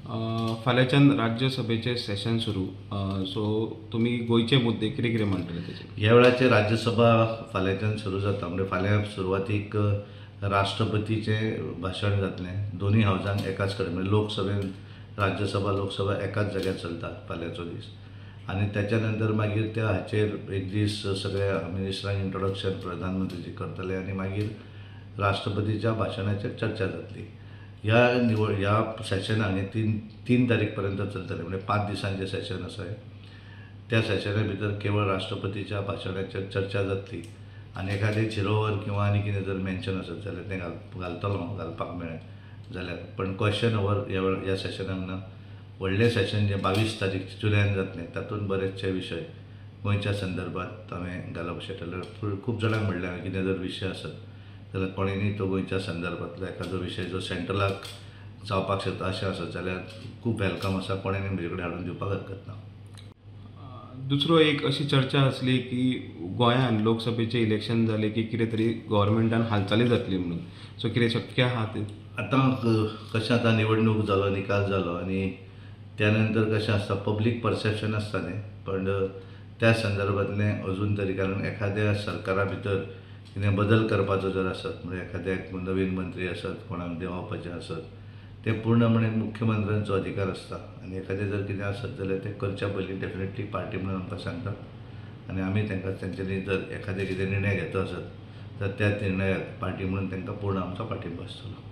फाल्यांच्यान राज्यसभेचें सेशन सुरू, सो तुमी गोंयचे मुद्दे कितें कितें मांडटले तेचेर? ह्या वेळाचेर राज्यसभा फाल्यांच्यान सुरू जाता, म्हणजे फाल्यां सुरवातीक राष्ट्रपतीचें भाशण जातलें दोनूय हावजांक एकाच कडेन, म्हणजे लोकसभेन राज्यसभा लोकसभा एकाच जाग्यार चलता फाल्यांचो दीस. आनी त्याच्या नंतर मागीर त्या हाचेर एक दीस सगळ्या मिनिस्टरांक इंट्रोडक्शन प्रधानमंत्रीजी करतले आनी मागीर राष्ट्रपतीच्या भाशणाचेर चर्चा जातली. ह्या निवड ह्या सेशनाक हे 3 तारीख पर्यंत चलतलें, म्हणजे 5 दिसांचें सेशन आसा हें. त्या सेशना भितर केवळ राष्ट्रपतीच्या भाशणाचेर चर्चा जातली आनी एखादें झिरो वर किंवा आनी कितें जर मेन्शन आसत जाल्यार तें घालतलो, घालपाक मेळ्ळें जाल्यार. पण क्वेश्चन ओवर ह्या वेळ ह्या सेशनाक ना. व्हडलें सेशन जें 22 तारीख जुलयान जातलें तातूंत बरेचशे विशय गोंयच्या संदर्भात हांवें घालप शकतलें. खूब जाणांक म्हणलें हांवें कितें जर विशय आसत जाल्यार कोणेंय तो गोंयच्या संदर्भांतलो एखादो विशय जो सेंट्रलाक जावपाक शकता अशें आसत जाल्यार खूब welcome आसा, कोणेंय म्हजे कडेन हाडून दिवपाक हरकत ना. दुसरो एक अशी चर्चा आसली की गोंयान लोकसभेचें इलेक्शन जालें की कितें तरी गव्हर्मेंटान हालचाली जातली म्हणून, सो कितें शक्य आहा तें? आतां कशें आतां निवडणूक जालो, निकाल जालो आनी त्या नंतर कशें आसता पब्लीक परसेप्शन आसता न्ही, पण त्या संदर्भांतलें अजून तरी, कारण एखाद्या सरकारा भितर कितें बदल करपाचो जर आसत, म्हणजे एखाद्या नवीन मंत्री आसत, कोणाक देंवोवपाचें आसत, तें पूर्णपणे मुख्यमंत्र्यांचो अधिकार आसता आनी एखादें जर कितें आसत जाल्यार तें करच्या पयलीं डेफिनेटली पार्टी म्हणून आमकां सांगतात आनी आमी तांकां तेंच्यांनी जर एखादें कितें निर्णय घेता आसत तर त्या निर्णयाक पार्टी म्हणून तांकां पूर्ण आमचो पाठिंबो आसतलो.